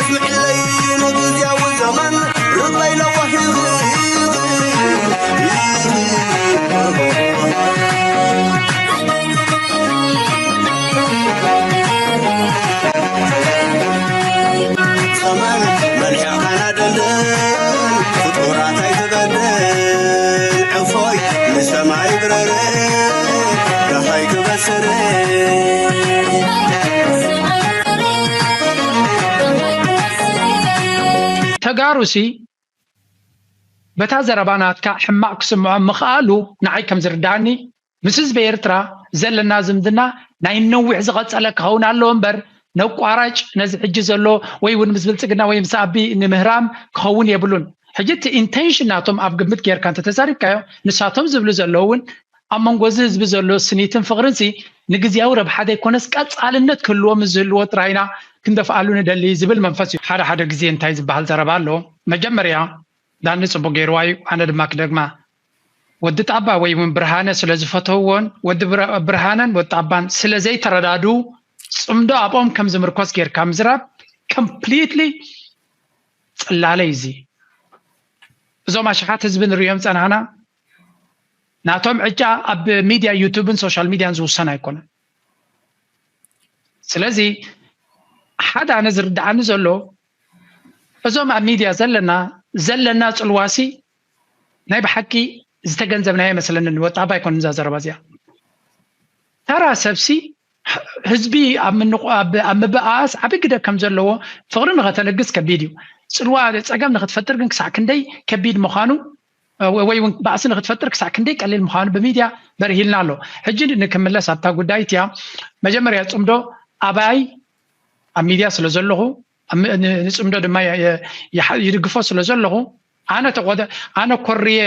ስምዕለይ ንግዜያዊ ዘመን ርብለይ ለዋሂ ዘመን መልሕቕና ደንደን ፍጡራት ኣይትበድል ዕፎይ ንሰማይ ብረር ደሃይ ክበስር ተጋሩሲ በታ ዘረባ ናትካ ሕማቕ ክስምዖም ምኽኣሉ ንዓይ ከም ዝርድኣኒ ምስ ህዝቢ ኤርትራ ዘለና ዝምድና ናይ ነዊሕ ዝቐጸለ ክኸውን ኣለዎ እምበር ነቋራጭ ነዚ ሕጂ ዘሎ ወይ እውን ምስ ብልጽግና ወይ ምስ ኣቢ ንምህራም ክኸውን የብሉን። ሕጂ እቲ ኢንቴንሽን ናቶም ኣብ ግምት ጌርካ እንተተዛሪብካዮ ንሳቶም ዝብሉ ዘለዉ እውን ኣብ መንጎ እዚ ህዝቢ ዘሎ ስኒትን ፍቕርን ሲ ንግዝያዊ ረብሓ ዘይኮነስ ቀጻልነት ክህልዎ ምስ ዝህልዎ ጥራይ ኢና ክንደፍኣሉ ንደሊ ዝብል መንፈስ እዩ። ሓደ ሓደ ግዜ እንታይ ዝበሃል ዘረባ ኣሎ፣ መጀመርያ ዳኒ ጽቡቕ ገይርዋ እዩ፣ ኣነ ድማ ክደግማ። ወዲ ጣባ ወይ እውን ብርሃነ ስለ ዝፈተውዎን ወዲ ብርሃነን ወዲ ጣባን ስለ ዘይተረዳድኡ ጽምዶ ኣብኦም ከም ዝምርኮስ ጌርካ ምዝራብ ኮምፕሊትሊ ጽላለይ እዚ። እዞም ኣሽሓት ህዝቢ ንርእዮም ጸናሕና ናቶም ዕጫ ኣብ ሚድያ ዩቱብን ሶሻል ሚድያን ዝውሰን ኣይኮነን። ስለዚ ሓደ ኣነ ዝርድኣኒ ዘሎ እዞም ኣብ ሚድያ ዘለና ዘለና ጽልዋሲ ናይ ብሓቂ ዝተገንዘብናዮ ኣይመስለንን። ወጣባ ኣይኮንን እዛ ዘረባ እዚኣ። ተራ ሰብሲ ህዝቢ ኣብ ምብኣስ ዓቢ ግደ ከም ዘለዎ ፍቕሪ ንኸተለግስ ከቢድ እዩ። ጽልዋ ጸገም ንኽትፈጥር ግን ክሳዕ ክንደይ ከቢድ ምዃኑ ወይ እውን ባእሲ ንኽትፈጥር ክሳዕ ክንደይ ቀሊል ምዃኑ ብሚድያ በርሂልና ኣሎ። ሕጂ ንክምለስ ኣብታ ጉዳይ እቲያ መጀመርያ ጽምዶ ኣባይ ኣብ ሚድያ ስለ ዘለኹ ንጽምዶ ድማ ይድግፎ ስለ ዘለኹ ኣነ ተቆደ ኣነ ኮርየ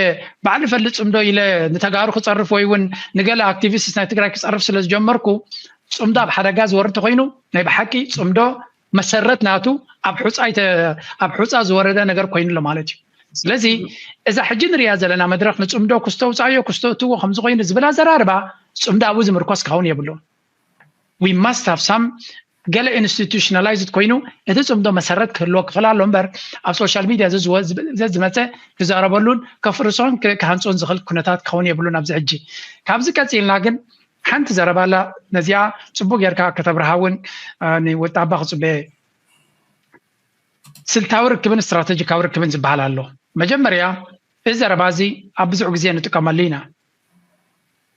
ባዕሊ ፈልጥ ጽምዶ ኢለ ንተጋሩ ክጸርፍ ወይ እውን ንገለ ኣክቲቪስት ናይ ትግራይ ክጸርፍ ስለ ዝጀመርኩ ጽምዶ ኣብ ሓደጋ ዝወርድ ተኮይኑ ናይ ብሓቂ ጽምዶ መሰረት ናቱ ኣብ ሑጻ ዝወረደ ነገር ኮይኑ ኣሎ ማለት እዩ። ስለዚ እዛ ሕጂ ንሪኣ ዘለና መድረክ ንጽምዶ ክስተውፃዮ ክስተእትዎ ከምዝኮይኑ ዝብል ኣዘራርባ ጽምዶ ኣብኡ ዝምርኮስ ክኸውን የብሉን። We must have some ገለ ኢንስቲቱሽናላይዝድ ኮይኑ እቲ ጽምዶ መሰረት ክህልዎ ክኽእል ኣሎ እምበር ኣብ ሶሻል ሚድያ ዘዝመፀ ክዛረበሉን ከፍርሶን ክሃንፆን ዝኽእል ኩነታት ክኸውን የብሉን። ኣብዚ ሕጂ ካብዚ ቀፂልና ግን ሓንቲ ዘረባ ኣላ። ነዚኣ ጽቡቅ ጌርካ ከተብርሃ እውን ንወጣባ ክጽበየ። ስልታዊ ርክብን ስትራተጂካዊ ርክብን ዝበሃል ኣሎ። መጀመርያ እዚ ዘረባ እዚ ኣብ ብዙሕ ግዜ ንጥቀመሉ ኢና።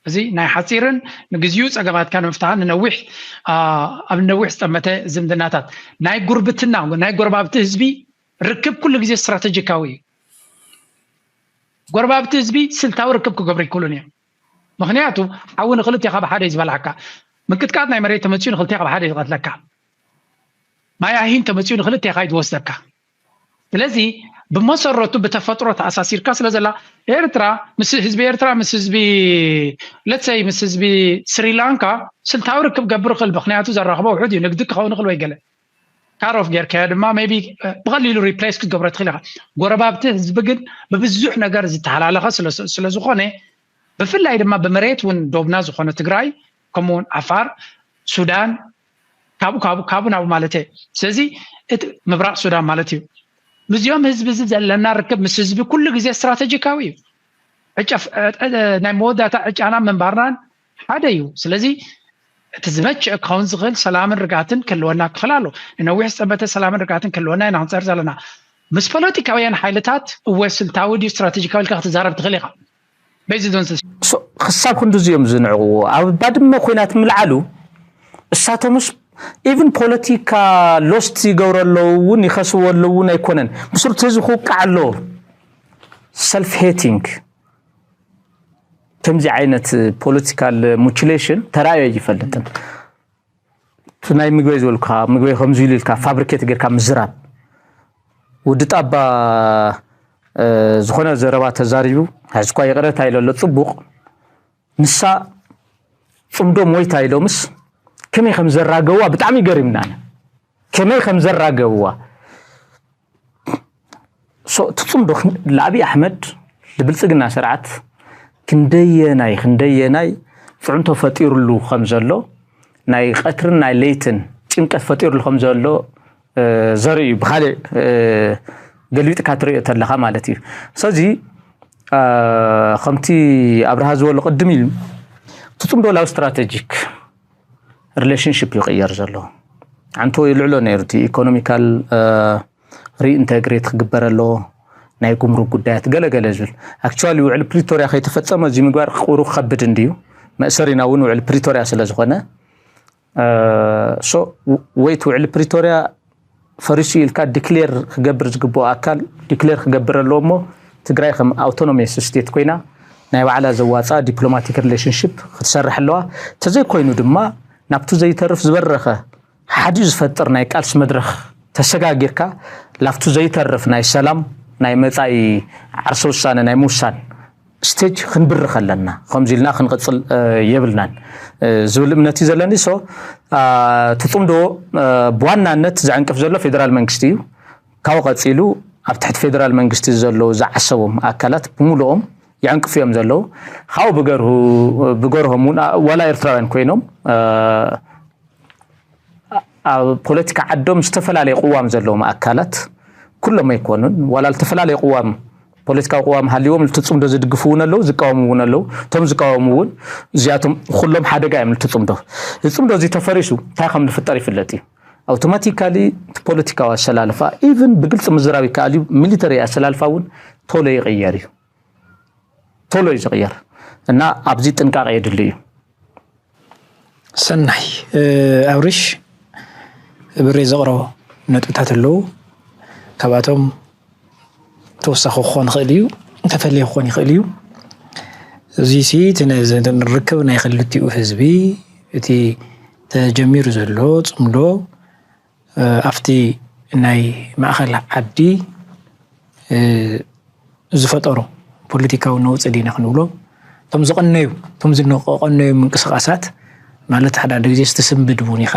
እዚ ናይ ሓፂርን ንግዚኡ ፀገማትካ ንምፍታሕን ንነዊሕ ኣብ ነዊሕ ዝጠመተ ዝምድናታት ናይ ጉርብትና ናይ ጎረባብቲ ህዝቢ ርክብ ኩሉ ግዜ ስትራተጂካዊ እዩ። ጎረባብቲ ህዝቢ ስልታዊ ርክብ ክገብሩ ይክእሉን እዮም። ምክንያቱ ሓዊ ንክልቴኻ ብሓደ እዩ ዝበላዕካ። ምቅጥቃጥ ናይ መሬት ተመፅኡ ንክልቴኻ ብሓደ እዩ ዝቀትለካ። ማይ ኣሂን ተመፅኡ ንክልቴኻ እዩ ዝወስደካ። ስለዚ ብመሰረቱ ብተፈጥሮ ተኣሳሲርካ ስለ ዘላ ኤርትራ ምስ ህዝቢ ኤርትራ ምስ ህዝቢ ለትሰይ ምስ ህዝቢ ስሪላንካ ስልታዊ ርክብ ገብር ይኽእል። ምክንያቱ ዘራኽቦ ውሑድ እዩ። ንግዲ ክኸውን ይኽእል ወይ ገለ ካሮፍ ጌርካዮ ድማ ቢ ብቀሊሉ ሪፕሌስ ክትገብሮ ትኽእል ኢኻ። ጎረባብቲ ህዝቢ ግን ብብዙሕ ነገር ዝተሓላለኸ ስለዝኾነ ብፍላይ ድማ ብመሬት እውን ዶብና ዝኾነ ትግራይ ከምኡውን ዓፋር ሱዳን ካብኡ ካብኡ ካብኡ ናብኡ ማለት እየ። ስለዚ እቲ ምብራቕ ሱዳን ማለት እዩ። ምስዚኦም ህዝቢ እዚ ዘለና ርክብ ምስ ህዝቢ ኩሉ ግዜ ስትራተጂካዊ እዩ። ናይ መወዳእታ ዕጫና ምንባርናን ሓደ እዩ። ስለዚ እቲ ዝመችእ ክኸውን ዝኽእል ሰላምን ርግኣትን ክህልወና ክኽእል ኣሎ። ንነዊሕ ዝጠመተ ሰላምን ርግኣትን ክህልወና ኢና ክንፀር ዘለና። ምስ ፖለቲካውያን ሓይልታት እወ ስልታዊ ድዩ ስትራተጂካዊ ኢልካ ክትዛረብ ትኽእል ኢኻ። በዚ ዶንስ ክሳብ ክንድዚ እዮም ዝንዕቕዎ። ኣብ ባድመ ኩናት ምልዓሉ እሳቶምስ ኢቭን ፖለቲካ ሎስት ይገብሩ ኣለዉ እውን ይኸስዎ ኣለዉ እውን ኣይኮነን። ብስሩ እቲ ህዝቢ ክውቃዕ ኣለዎ። ሰልፍ ሄቲንግ ከምዚ ዓይነት ፖለቲካል ሙቹሌሽን ተራእዮ ኣይፈልጥን። እቲ ናይ ምግበይ ዝበልካ ምግበይ ከምዚ ኢሉ ኢልካ ፋብሪኬት ጌርካ ምዝራብ። ውዲ ጣባ ዝኾነ ዘረባ ተዛሪቡ ሕዝኳ ይቕረታ ኢሎ ኣሎ ጽቡቕ። ንሳ ጽምዶ ሞይታ ኢሎምስ ከመይ ከም ዘራገዋ ብጣዕሚ ገሪምና። ከመይ ከም ዘራገዋ እቲ ጽምዶ ንኣብይ ኣሕመድ ንብልጽግና ስርዓት ክንደየናይ ክንደየናይ ጽዕንቶ ፈጢሩሉ ከም ዘሎ ናይ ቀትርን ናይ ለይትን ጭንቀት ፈጢሩሉ ከም ዘሎ ዘርኢ እዩ። ብካሊእ ገልቢጥካ ትሪኦ ተለካ ማለት እዩ። ስለዚ ከምቲ ኣብርሃ ዝበሎ ቅድም ኢሉ ትፅምዶ ላው ስትራቴጂክ ሪሌሽንሽፕ ይቕየር ዘሎ። ዓንቶ ይልዕሎ ነይሩ እቲ ኢኮኖሚካል ሪኢንተግሬት ክግበር ኣለዎ፣ ናይ ጉምሩክ ጉዳያት ገለ ገለ ዝብል። ኣክቹዋሊ ውዕል ፕሪቶርያ ከይተፈፀመ እዚ ምግባር ቁሩ ክኸብድ እንድዩ። መእሰሪና እውን ውዕል ፕሪቶርያ ስለ ዝኾነ፣ ሶ ወይት ውዕል ፕሪቶርያ ፈሪሱ ኢልካ ዲክሌር ክገብር ዝግብኦ ኣካል ዲክሌር ክገብር ኣለዎ እሞ፣ ትግራይ ከም ኣውቶኖሚየስ ስቴት ኮይና ናይ ባዕላ ዘዋፃ ዲፕሎማቲክ ሪሌሽንሽፕ ክትሰርሕ ኣለዋ። ተዘይኮይኑ ድማ ናብቱ ዘይተርፍ ዝበረኸ ሓዲኡ ዝፈጥር ናይ ቃልሲ መድረኽ ተሰጋጊርካ ላፍቱ ዘይተርፍ ናይ ሰላም ናይ መፃኢ ዓርሰ ውሳነ ናይ ምውሳን ስቴጅ ክንብርኽ ኣለና። ከምዚ ኢልና ክንቕፅል የብልናን ዝብል እምነት እዩ ዘለኒ። ሶ ትፅምዶ ብዋናነት ዘዕንቅፍ ዘሎ ፌደራል መንግስቲ እዩ። ካብኡ ቀፂሉ ኣብ ትሕቲ ፌደራል መንግስቲ ዘለዉ ዝዓሰቦም ኣካላት ብምሉኦም የዕንቅፉ እዮም ዘለዉ። ካብኡ ብገርሁ ብገርሆም እውን ዋላ ኤርትራውያን ኮይኖም ኣብ ፖለቲካ ዓዶም ዝተፈላለየ ቅዋም ዘለዎም ኣካላት ኩሎም ኣይኮኑን። ዋላ ዝተፈላለየ ቅዋም ፖለቲካዊ ቅዋም ሃልዎም ልትፅምዶ ዝድግፉ እውን ኣለዉ፣ ዝቃወሙ እውን ኣለዉ። እቶም ዝቃወሙ እውን እዚኣቶም ኩሎም ሓደጋ እዮም ልትፅምዶ። ዝፅምዶ እዚ ተፈሪሱ እንታይ ከም ዝፍጠር ይፍለጥ እዩ። ኣውቶማቲካሊ እቲ ፖለቲካዊ ኣሰላልፋ ኢቭን ብግልፂ ምዝራብ ይከኣል እዩ። ሚሊተሪ ኣሰላልፋ እውን ቶሎ ይቕየር እዩ፣ ቶሎ እዩ ዝቕየር እና ኣብዚ ጥንቃቄ የድሊ እዩ። ሰናይ ኣብሪሽ ብሬ ዘቕረቦ ነጥብታት ኣለዉ። ካብኣቶም ተወሳኺ ክኾን ይኽእል እዩ፣ ተፈለየ ክኾን ይኽእል እዩ። እዚ ሲ እቲ ርክብ ናይ ክልቲኡ ህዝቢ እቲ ተጀሚሩ ዘሎ ፅምዶ ኣብቲ ናይ ማእኸል ዓዲ ዝፈጠሮ ፖለቲካዊ ነውፂ ዲና ክንብሎ እቶም ዝቐነዩ እቶም ዝቀነዩ ምንቅስቃሳት ማለት ሓደ ሓደ ግዜ ስትስንብድ እውን ኢኻ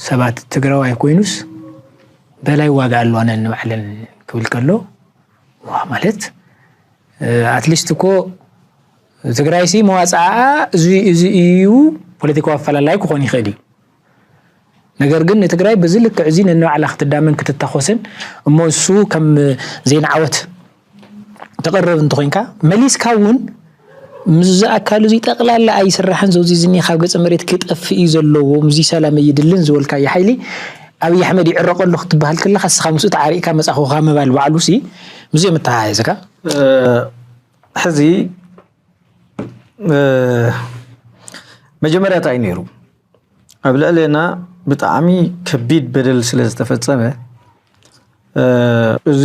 ሰባት ትግራዋይ ኮይኑስ በላይ ዋጋ ኣለዋ ነንባዕለን ክብል ከሎ ዋ ማለት ኣትሊስት እኮ ትግራይ ሲ መዋፅኣ እዚ እዩ ፖለቲካዊ ኣፈላላይ ክኾን ይኽእል እዩ። ነገር ግን ንትግራይ በዚ ልክዕ እዚ ነንባዕላ ክትዳመን ክትታኾስን እሞ እሱ ከም ዜና ዓወት ተቐርብ እንተኾይንካ መሊስካ እውን ምስዚ ኣካል እዚ ጠቕላላ ኣይስራሕን ዘውዚ ዝኒ ካብ ገፀ መሬት ክጠፍእ እዩ ዘለዎ ምዚ ሰላም እይድልን ዝበልካዮ ሓይሊ ኣብይ ኣሕመድ ይዕረቀሉ ክትበሃል ከለካ እስኻ ምስኡ ተዓሪቅካ መፃኹካ ምባል ባዕሉ ሲ ምስኡ የመተሓየዝካ ሕዚ መጀመርያ እንታይ ነይሩ ኣብ ልዕሌና ብጣዕሚ ከቢድ በደል ስለ ዝተፈፀመ እዚ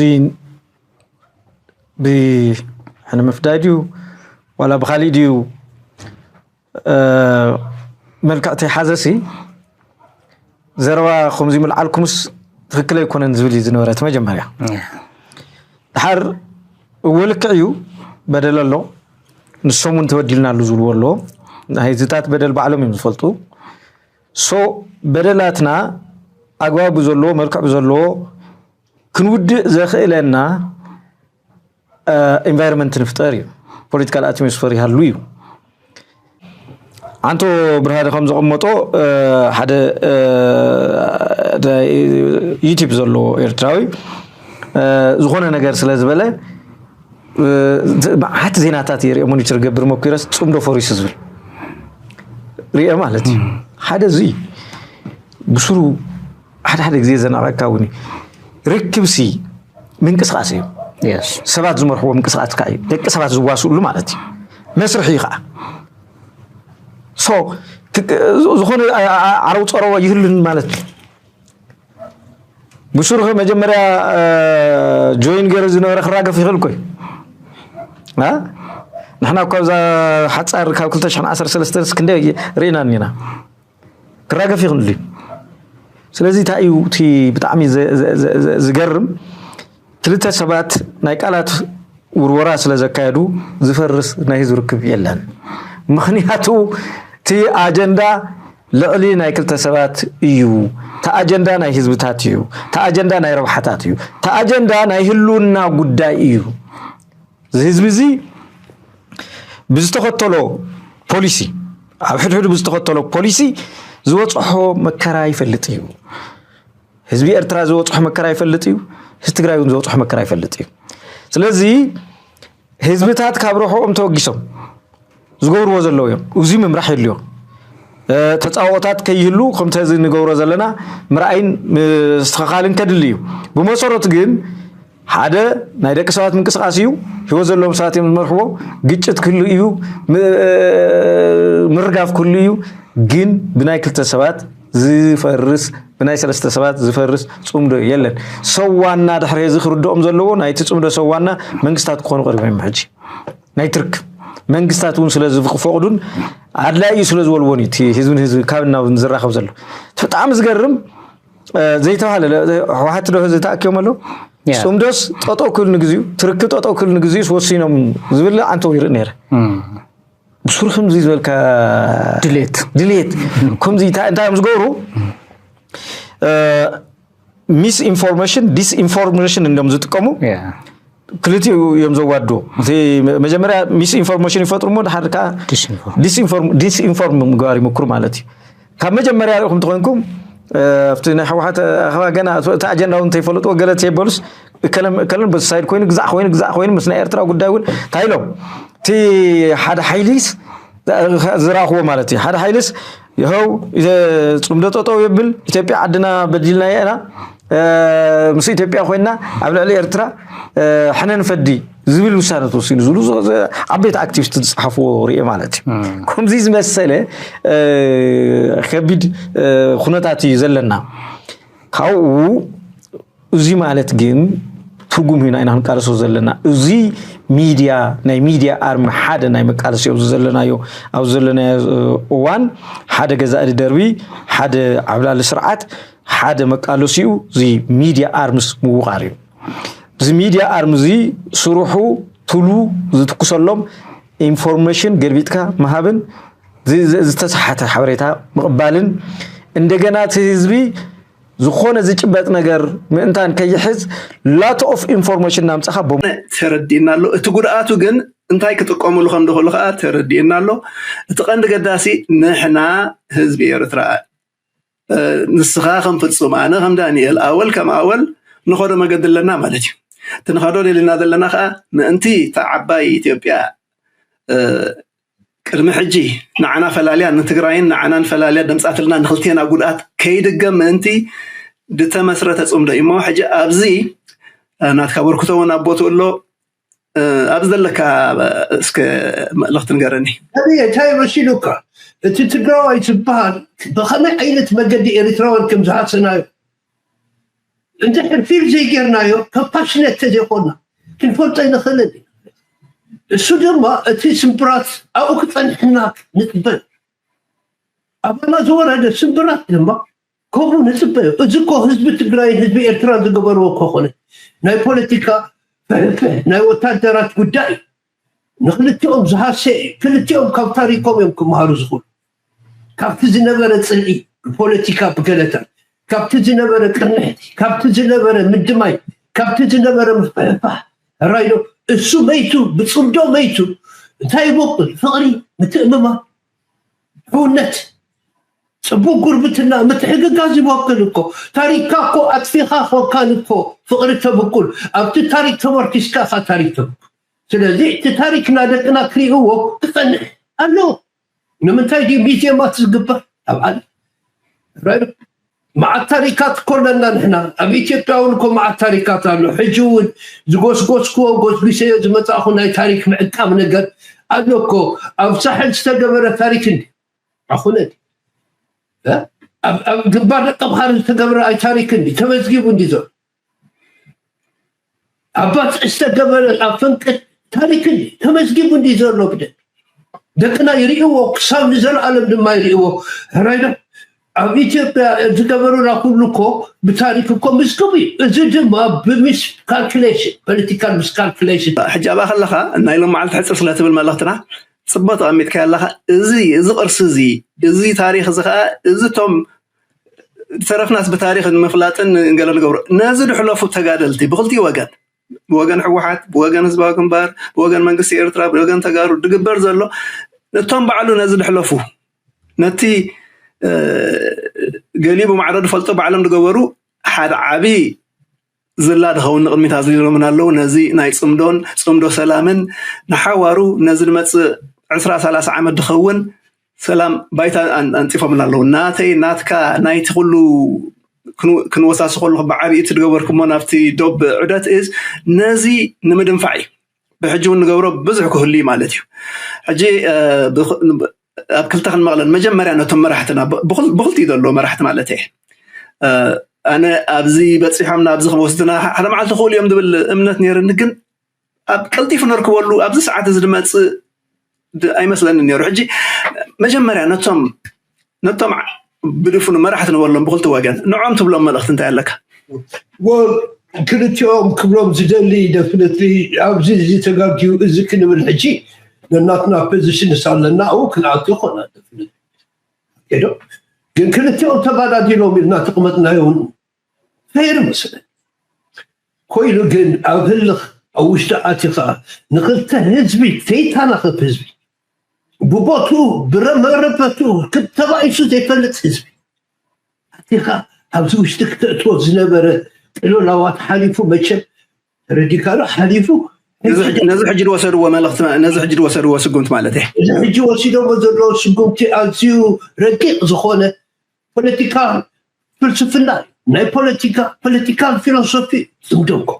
ብሕነ ምፍዳይ ድዩ ዋላ ብካሊእ ድዩ መልክዕ ተይሓዘሲ ዘረባ ከምዚ ምልዓልኩምስ ትክክል ኣይኮነን ዝብል እዩ ዝነበረ እቲ መጀመርያ ድሓር እወ ልክዕ እዩ በደል ኣሎ ንሶም እውን ተበዲልና ኣሉ ዝብልዎ ኣለዎ ናይ ህዝብታት በደል ባዕሎም እዮም ዝፈልጡ ሶ በደላትና ኣግባብ ብዘለዎ መልክዕ ብዘለዎ ክንውድእ ዘኽእለና ኢንቫይሮንመንት ንፍጠር እዩ ፖለቲካል ኣትሞስፈር ይሃሉ እዩ ኣንቶ ብርሃነ ከም ዘቐመጦ ሓደ ዩቲብ ዘለዎ ኤርትራዊ ዝኾነ ነገር ስለ ዝበለ መዓት ዜናታት እየ ሪኦ ሞኒተር ገብር መኩረስ ፅምዶ ፈሪሱ ዝብል ሪኦ ማለት እዩ ሓደ እዚ ብስሩ ሓደ ሓደ ግዜ ዘናቐካ እውን ርክብሲ ምንቅስቃስ እዩ ሰባት ዝመርሕዎ ምንቅስቃስ ከዓ እዩ ደቂ ሰባት ዝዋስእሉ ማለት እዩ መስርሒ እዩ ከዓ ሶ ዝኾነ ዓረው ፀረዎ ይህሉን ማለት እዩ ብሱሩ መጀመርያ ጆይን ገይሩ ዝነበረ ክራገፍ ይኽእል እኮ እዩ ንሕና እኳ ብዛ ሓፃር ካብ ክልተ ሽሕን ዓሰርተ ሰለስተን ክንደይ ርኢና እኒና ክራገፍ ይኽእል እዩ ስለዚ እንታይ እዩ እቲ ብጣዕሚ ዝገርም ክልተ ሰባት ናይ ቃላት ውርወራ ስለ ዘካየዱ ዝፈርስ ናይ ህዝቢ ርክብ የለን ምክንያቱ እቲ ኣጀንዳ ልዕሊ ናይ ክልተ ሰባት እዩ እቲ ኣጀንዳ ናይ ህዝብታት እዩ እቲ ኣጀንዳ ናይ ረብሓታት እዩ እቲ ኣጀንዳ ናይ ህልውና ጉዳይ እዩ እዚ ህዝቢ እዚ ብዝተኸተሎ ፖሊሲ ኣብ ሕድሕዱ ብዝተኸተሎ ፖሊሲ ዝበፅሖ መከራ ይፈልጥ እዩ ህዝቢ ኤርትራ ዝበፅሖ መከራ ይፈልጥ እዩ። ህዝቢ ትግራይ እውን ዝበፅሖ መከራ ይፈልጥ እዩ። ስለዚ ህዝብታት ካብ ረብሕኦም ተወጊሶም ዝገብርዎ ዘለዉ እዮም። እዚ ምምራሕ የድልዮ። ተፃወታት ከይህሉ ከምቲ እዚ ንገብሮ ዘለና ምርኣይን ምስትኽኻልን ከድሊ እዩ። ብመሰረቱ ግን ሓደ ናይ ደቂ ሰባት ምንቅስቃስ እዩ። ህይወት ዘለዎም ሰባት እዮም ዝመርሕዎ። ግጭት ክህሉ እዩ። ምርጋፍ ክህሉ እዩ። ግን ብናይ ክልተ ሰባት ዝፈርስ፣ ብናይ ሰለስተ ሰባት ዝፈርስ ፅምዶ የለን። ሰዋና ድሕሪ እዚ ክርድኦም ዘለዎ ናይቲ ፅምዶ ሰዋና መንግስታት ክኾኑ ቀሪቦም ሕጂ ናይ ትርክ መንግስታት እውን ስለ ዝፈቅዱን ኣድላይ እዩ ስለ ዝበልዎን እዩ ህዝብን ህዝቢ ካብ ናብን ዝራኸብ ዘሎ። ብጣዕሚ ዝገርም ዘይተባሃለ ህወሓት ዶ ህዝቢ ተኣኪቦም ኣለዉ። ፅምዶስ ጠጠው ክብል ንግዚኡ፣ ትርክ ጠጠው ክብል ንግዚኡ ወሲኖም ዝብል ኣንተው ይርኢ ነይረ። ብሱር ከምዚ ዝበልካ ድሌት ድሌት ከምዚ እንታይ እዮም ዝገብሩ? ሚስ ኢንፎርሜሽን ዲስ ኢንፎርሜሽን እንዲም ዝጥቀሙ። ክልቲኡ እዮም ዘዋድዎ። እቲ መጀመርያ ሚስ ኢንፎርሜሽን ይፈጥሩ እሞ ድሓር ከዓ ዲስኢንፎርም ምግባር ይምክሩ ማለት እዩ። ካብ መጀመርያ ሪኢኹም ተኮይንኩም ኣብቲ ናይ ህወሓት ኣኸባ ገና እቲ ኣጀንዳ እውን እንተይፈለጥዎ ገለ ተይበሉስ እከለን በዚ ሳይድ ኮይኑ ግዛዕ ኮይኑ ግዛዕ ኮይኑ ምስ ናይ ኤርትራ ጉዳይ እውን እንታይ ኢሎም እቲ ሓደ ሓይሊስ ዝረእኽዎ ማለት እዩ። ሓደ ሓይልስ ይኸው ፅምዶ ጠጠው የብል ኢትዮጵያ ዓድና በዲልና ኢና ምስ ኢትዮጵያ ኮይና ኣብ ልዕሊ ኤርትራ ሕነ ንፈዲ ዝብል ውሳነ ተወሲኑ ዝብሉ ዓበይቲ ኣክቲቪስት ዝፀሓፍዎ ርእ ማለት እዩ። ከምዚ ዝመሰለ ከቢድ ኩነታት እዩ ዘለና። ካብኡ እዚ ማለት ግን ትርጉም ሂና ኢና ክንቃለሶ ዘለና። እዚ ሚድያ ናይ ሚድያ ኣርሚ ሓደ ናይ መቃለሲ ኣብዚ ዘለናዮ ኣብዚ ዘለናዮ እዋን ሓደ ገዛኢ ደርቢ ሓደ ዓብላሊ ስርዓት ሓደ መቃለሲኡ እዚ ሚድያ ኣርምስ ምውቃር እዩ። እዚ ሚድያ ኣርም እዚ ስርሑ ትሉ ዝትኩሰሎም ኢንፎርሜሽን ገልቢጥካ ምሃብን ዝተሰሓተ ሓበሬታ ምቕባልን እንደገና እቲ ህዝቢ ዝኾነ ዝጭበጥ ነገር ምእንታን ከይሕዝ ላት ኦፍ ኢንፎርሜሽን እናምፀኻ ተረዲእና ኣሎ። እቲ ጉድኣቱ ግን እንታይ ክጥቀሙሉ ከም ዝኽእሉ ከዓ ተረዲእና ኣሎ። እቲ ቀንዲ ገዳሲ ንሕና ህዝቢ ኤርትራ ንስኻ ከም ፍጹም ኣነ ከም ዳንኤል ኣወል ከም ኣወል ንኸዶ መገዲ ኣለና ማለት እዩ። እቲ ንኸዶ ደልና ዘለና ከዓ ምእንቲ እታ ዓባይ ኢትዮጵያ ቅድሚ ሕጂ ንዓና ፈላልያ ንትግራይን ንዓናን ፈላልያ ደምፃትልና ንክልቴና ጉድኣት ከይድገም ምእንቲ ዝተመስረተ ፅምዶ እዩ እሞ ሕጂ ኣብዚ ናትካ በርክቶ እውን ኣብ ቦትኡ ኣሎ። ኣብ ዘለካ እስከ መልእኽቲ ንገረኒ። እንታይ መሲሉካ? እቲ ትግራዋይ ዝበሃል ብኸመይ ዓይነት መገዲ ኤርትራውያን ከም ዝሃሰናዮ እንድሕር ፊል ዘይጌርናዮ ኮምፓሽነት ተዘይኮና ክንፈልጦ ይንኽእልን። እሱ ድማ እቲ ስምብራት ኣብኡ ክፀንሕና ንፅበ። ኣባና ዝወረደ ስምብራት ድማ ከምኡ ንፅበ። እዚ እኮ ህዝቢ ትግራይን ህዝቢ ኤርትራን ዝገበርዎ እኮ ኮነ ናይ ፖለቲካ ፍሕፍሕ ናይ ወታደራት ጉዳይ እዩ። ንክልቲኦም ዝሃሰ እዩ። ክልቲኦም ካብ ታሪኮም እዮም ክመሃሩ ዝኽእሉ። ካብቲ ዝነበረ ፅልኢ ብፖለቲካ ብገለታት ካብቲ ዝነበረ ቅርንሕቲ ካብቲ ዝነበረ ምድማይ ካብቲ ዝነበረ ምፍሕፋሕ ራይዶ እሱ መይቱ ብፅምዶ መይቱ እንታይ ይበቁል ፍቕሪ ምትእምማ ሕውነት ፅቡቅ ጉርብትና ምትሕግጋዝ ይበቁል እኮ ታሪክካ እኮ ኣጥፊኻ ኮንካን እኮ ፍቕሪ ተብቁል ኣብቲ ታሪክ ተመርኪስካ ኢኻ ታሪክ ተብቁል ስለዚ እቲ ታሪክ ናደቅና ክሪእዎ ክፀንሕ ኣለዎ ንምንታይ ድዩ ሚዜማት ዝግበር ኣብ ዓለም መዓት ታሪካት እኮ ኣለና ንሕና ኣብ ኢትዮጵያ እውን እኮ መዓት ታሪካት ኣሎ ሕጂ እውን ዝጎስጎስክዎ ጎስጉሰዮ ዝመፃእኹ ናይ ታሪክ ምዕቃብ ነገር ኣሎ እኮ ኣብ ሳሕል ዝተገበረ ታሪክ እንዲ ኣኹነ ኣብ ግንባር ደቀምሓር ዝተገብረ ኣይ ታሪክ እንዲ ተመዝጊቡ እንዲ ዘሎ ኣባት ዝተገበረ ኣብ ፈንቅል ታሪክ እንዲ ተመዝጊቡ እንዲ ዘሎ ብደ ደቅና ይርእዎ ክሳብ ንዘለኣለም ድማ ይርእዎ ሕራይዶ ኣብ ኢትዮጵያ ዝገበሩና ኩሉ እኮ ብታሪክ እኮ ምዝግቡ እዩ እዚ ድማ ብሚስ ካልኩሌሽን ፖለቲካል ሚስ ካልኩሌሽን ሕጂ ኣብኣ ከለካ ናይ ሎም መዓልቲ ሕፅር ስለትብል መልእክትና ፅቡቅ ተቐሚጥካ ኣለካ እዚ እዚ ቅርሲ እዚ እዚ ታሪክ እዚ ከዓ እዚ ቶም ዝተረፍናስ ብታሪክ ንምፍላጥን ገለ ንገብሮ ነዚ ድሕለፉ ተጋደልቲ ብክልቲኡ ወገን ብወገን ህወሓት ብወገን ህዝባዊ ግንባር ብወገን መንግስቲ ኤርትራ ብወገን ተጋሩ ድግበር ዘሎ ነቶም ባዕሉ ነዚ ድሕለፉ ነቲ ገሊቡ ማዕረ ድፈልጦ ባዕሎም ድገበሩ ሓደ ዓብዪ ዝላ ድኸውን ንቕድሚት ኣዝሊሎምን ኣለዉ። ነዚ ናይ ጽምዶን ጽምዶ ሰላምን ንሓዋሩ ነዚ ንመጽእ ዕስራ ሰላሳ ዓመት ድኸውን ሰላም ባይታ ኣን- ኣንጺፎምና ኣለዉ። ናተይ ናትካ ናይቲ ኩሉ ክን- ክንወሳስኾ ኣለኹ ብዓብዪ እቲ ድገበርኩሞ ናብቲ ዶብ ዑደት እዝ ነዚ ንምድንፋዕ እዩ። ብሕጂ እውን ንገብሮ ብዙሕ ክህሉ እዩ ማለት እዩ። ሕጂ ኣብ ክልተ ክንመቕለን መጀመርያ ነቶም መራሕትና ብክልቲኡ ዘሎ መራሕቲ ማለት እየ። ኣነ ኣብዚ በፂሖም ናብዚ ክወስድና ሓደ መዓልቲ ክእሉ እዮም ዝብል እምነት ነይርኒ፣ ግን ኣብ ቀልጢፉ ንርክበሉ ኣብዚ ሰዓት እዚ ዝመፅእ ኣይመስለኒ ነይሩ። ሕጂ መጀመርያ ነቶም ነቶም ብድፉኑ መራሕቲ ንበሎም ብክልቲ ወገን ንዖም ትብሎም መልእክቲ እንታይ ኣለካ? ክልቲኦም ክብሎም ዝደሊ ደፍነት ኣብዚ እዚ ተጋግዩ እዚ ክንብል ሕጂ ነናትና ፖዚሽንስ ኣለና ኣብኡ ክንኣቱ ይኮና ደፍነት ዶ ግን ክልቲኦም ተባዳዲሎም ኢልና ተቕመጥናዮ ፌር መስለ ኮይኑ ግን ኣብ ህልኽ ኣብ ውሽጢ ኣቲኻ ንክልተ ህዝቢ ተይታናኸብ ህዝቢ ብቦቱ ብረመረበቱ ተባኢሱ ዘይፈልጥ ህዝቢ ኣቲኻ ኣብዚ ውሽጢ ክተእትዎ ዝነበረ ጥሎላዋት ሓሊፉ መቸም ተረዲካሉ ሓሊፉ ነዚ ሕጂ ዝወሰድዎ መልእክቲ ነዚ ሕጂ ዝወሰድዎ ስጉምቲ ማለት እየ እዚ ሕጂ ወሲዶሞ ዘለዉ ስጉምቲ ኣዝዩ ረቂቕ ዝኾነ ፖለቲካ ፍልስፍና ናይ ፖለቲካ ፖለቲካል ፊሎሶፊ ጽምዶ እኮ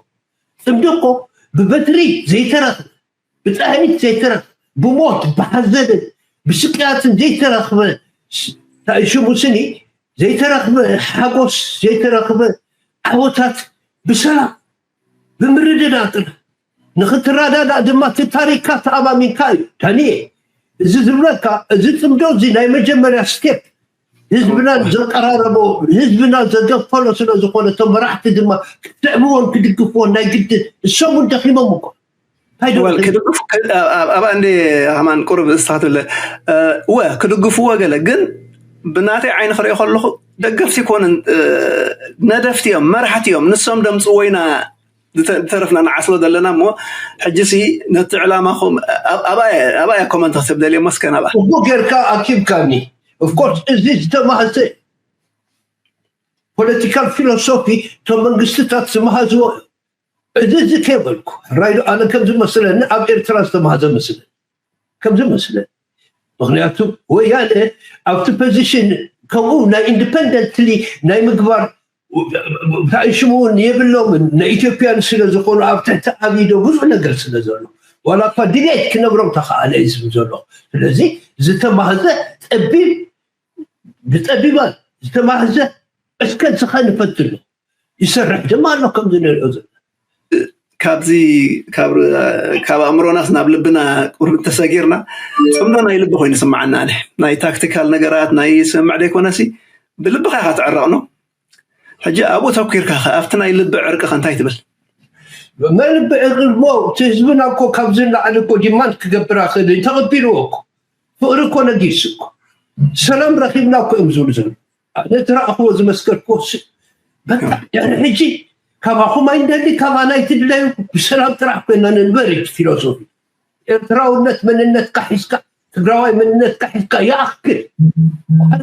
ጽምዶ እኮ ብበትሪ ዘይተረኽበ ብጻሒት ዘይተረኽበ ብሞት ብሓዘንን ብስቅያትን ዘይተረኽበ ታይሽሙ ስኒ ዘይተረኽበ ሓጎስ ዘይተረኽበ ዓወታት ብሰላም ብምርድዳእ ጥራሕ ንክትረዳዳእ ድማ እቲ ታሪክካ ተኣማሚንካ እዩ ዳንኤ እዚ ዝብለካ እዚ ፅምዶ እዚ ናይ መጀመርያ ስቴፕ ህዝብና ዘቀራረቦ ህዝብና ዘገፈሎ ስለዝኮነ እቶም መራሕቲ ድማ ክትዕብዎን ክድግፍዎን ናይ ግድን እሶም እውን ደኪሞም እኮ ክድግፉ ኣብኣ እንደ ሃማን ቁርብ እስታ ክትብለ እወ ክድግፍዎ ገለ ግን ብናተይ ዓይኒ ክሪኦ ከለኹ ደገፍቲ ይኮንን ነደፍቲ እዮም መራሕቲ እዮም ንሶም ደምፅዎ ኢና ዝተረፍና ንዓስሎ ዘለና እሞ ሕጂ ሲ ነቲ ዕላማኹም ኣብኣ ኮመንት ክትብ ደልዮ መስከ ናብኣ ጽቡቅ ጌርካ ኣኪብካኒ ኦፍኮርስ እዚ ዝተማህዘ ፖለቲካል ፊሎሶፊ እቶም መንግስትታት ዝመሃዝዎ እዚ እዚ ከይበልኩ ራይዶ ኣነ ከም ዝመስለኒ ኣብ ኤርትራ ዝተማህዘ መስለኒ ከም ዝመስለኒ ምክንያቱ ወያነ ኣብቲ ፖዚሽን ከምኡ ናይ ኢንዲፐንደንትሊ ናይ ምግባር እንታይ ሽሙ እውን የብሎምን ንኢትዮጵያን ስለ ዝኾኑ ኣብ ትሕቲ ኣብይ ዶ ብዙሕ ነገር ስለ ዘሎ ዋላ እኳ ድሌት ክነብሮም ተኸኣለ እዩ ዝብል ዘሎ ስለዚ ዝተማህዘ ጠቢብ ብጠቢባን ዝተማህዘ እስከ ዝኸ ንፈትሎ ይሰርሕ ድማ ኣሎ ከምዚ ንሪኦ ዘለና ካብዚ ካብ ኣእምሮናስ ናብ ልብና ቁርብ ተሰጊርና ፅምዶ ናይ ልቢ ኮይኑ ስምዓና ኣነ ናይ ታክቲካል ነገራት ናይ ስምዕ ደይኮነሲ ብልብካ ኢካ ትዕረቕ ነው ሕጂ ኣብኡ ተኪርካ ከ ኣብቲ ናይ ልቢ ዕርቂ ከ እንታይ ትብል ናይ ልቢ ዕርቂ እሞ እቲ ህዝብና እኮ ካብዚ ንላዕሊ እኮ ዲማንድ ክገብር ኣኽእል እዩ ተቐቢልዎ እኮ ፍቕሪ እኮ ነጊሱ እኮ ሰላም ረኺብና እኮ እዮም ዝብሉ ዘለዉ ነቲ ረኣኽዎ ዝመስከርክዎ በቃ ድሕሪ ሕጂ ካባኹም ኣይንደሊ ካባና ኣይትድለዩ ብሰላም ጥራሕ ኮይና ንንበር እዩ ፊሎሶፊ ኤርትራውነት መንነትካ ሒዝካ ትግራዋይ መንነትካ ሒዝካ ይኣክል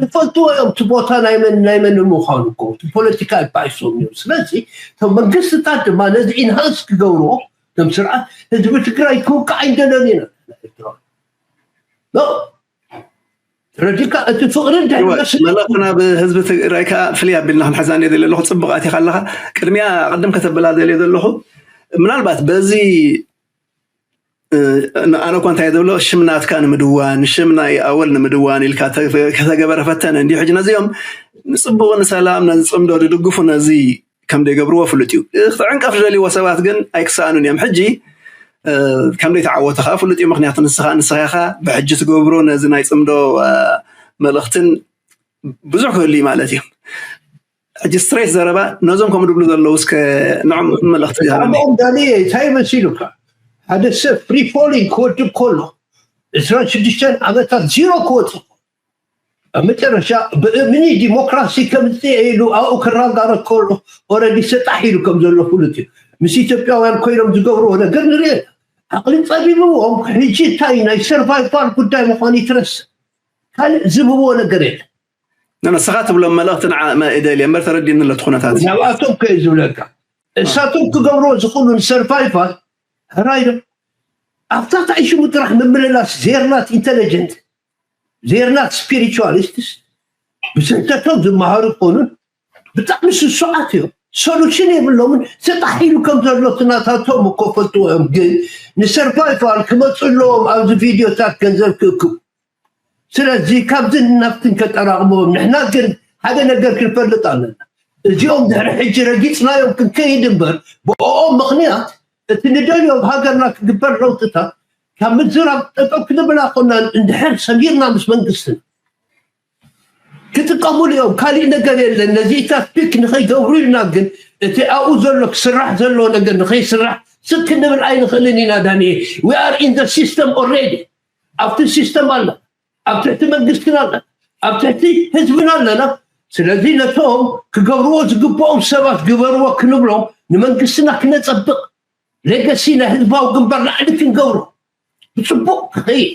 ንፈልጥዎ እዮም እቲ ቦታ ናይ መን ናይ መን ምዃኑ እኮ እቲ ፖለቲካ ይባይሶም እዮም ስለዚ እቶም መንግስትታት ድማ ነዚ ኢንሃንስ ክገብርዎ ከም ስርዓት ህዝቢ ትግራይ ክውቃዕ ኣይንደለን ኢና ኤርትራዊ ተረዲካ እቲ ፍቕሪ እንድሕር ይወ- መስል መልእኽትና ብህዝቢ ትግራይ ከዓ ፍልይ ኣቢልና ክንሕዛ እየ ደሊ ኣለኹ ፅቡቕ ኣቲኻ ኣለኻ ቅድሚያ ቅድም ከተብላ ደልየ ዘለኹ ምናልባት በዚ እ፣ ኣነ እኳ እንታይ ዝብሎ ሽም ናትካ ንምድዋን ሽም ናይ ኣወል ንምድዋን ኢልካ ተ- ከተገበረ ፈተነ እንዲሁ ሕጂ ነዚኦም ንፅቡቕ ንሰላም ነዚ ፅምዶ ዝድግፉ ነዚ ከም ዘይገብርዎ ፍሉጥ እዩ እቲ ዕንቀፍ ዝደልይዎ ሰባት ግን ኣይክሰኣኑን እዮም ሕጂ ከም ዘይተዓወተ ከዓ ፍሉጥ እዩ ምክንያቱ ንስኻ ንስኻ ኢኻ ብሕጂ ትገብሮ ነዚ ናይ ፅምዶ መልእክትን ብዙሕ ክህሉ እዩ ማለት እዩ ሕጂ ስትሬት ዘረባ ነዞም ከም ድብሉ ዘለዉ እስከ ንዕም መልእክቲ ዝሃበኒ ዳኒ እንታይ መሲሉካ ሓደ ሰብ ፍሪ ፎሊንግ ክወድብ ከሎ ዕስራን ሽዱሽተን ዓመታት ዚሮ ክወፅእ ኣብ መጨረሻ ብእምኒ ዲሞክራሲ ከምፅእ ኢሉ ኣብኡ ክራጋረ ከሎ ኦረዲ ሰጣሕ ኢሉ ከም ዘሎ ፍሉጥ እዩ ምስ ኢትዮጵያውያን ኮይኖም ዝገብርዎ ነገር ንሪኦ ዓቕሊ ፀቢብዎም ሕጂ እንታይ ናይ ሰርቫይቫል ጉዳይ ምዃኑ ይትረስ ካልእ ዝብዎ ነገር የለ ንስኻ ትብሎም መልእኽቲ ንዓ መ- ደልየ እምበር ተረዲእኒ ኣሎ እቲ ኩነታት። ናብኣቶም ከዩ ዝብለካ እሳቶም ክገብርዎ ዝኽእሉ ንሰርቫይቫል፣ ሕራይ ዶ ኣብታ ታይሽሙ ጥራሕ ምምልላስ። They're not intelligent, they're not spiritualists። ብስሕተቶም ዝመሃሩ ይኮኑን ብጣዕሚ ስሱዓት እዮም። ሶሉሽን የብሎምን። ተጣሒሉ ከም ዘሎ ትናታቶም እኮ ፈልጥዎ እዮም፣ ግን ንሰርቫይቫል ክመፁ ኣለዎም። ኣብዚ ቪድዮታት ገንዘብ ክእክቡ። ስለዚ ካብዝን ናብትን ከጠራቕምዎም። ንሕና ግን ሓደ ነገር ክንፈልጥ ኣለና። እዚኦም ድሕሪ ሕጂ ረጊፅናዮም ክንከይድ እምበር፣ ብኦም ምኽንያት እቲ ንደልዮ ኣብ ሃገርና ክግበር ለውጥታት ካብ ምዝራብ ጠጠው ክንብል ኣኮናን። እንድሕር ሰሚርና ምስ መንግስትን ክጥቀሙሉ እዮም። ካሊእ ነገር የለን። ነዚኢታት ፒክ ንኸይገብሩ ኢልና ግን እቲ ኣብኡ ዘሎ ክስራሕ ዘለዎ ነገር ንኸይስራሕ ስቅ ክንብል ኣይንኽእልን ኢና። ዳንኤል፣ we are in the system already። ኣብቲ ሲስተም ኣለ፣ ኣብ ትሕቲ መንግስትን ኣለ፣ ኣብ ትሕቲ ህዝብን ኣለና። ስለዚ ነቶም ክገብርዎ ዝግብኦም ሰባት ግበርዎ ክንብሎም ንመንግስትና ክነፀብቕ፣ ሌገሲ ናይ ህዝባዊ ግንባር ላዕሊ ክንገብሮ ብፅቡቅ ክኸይድ።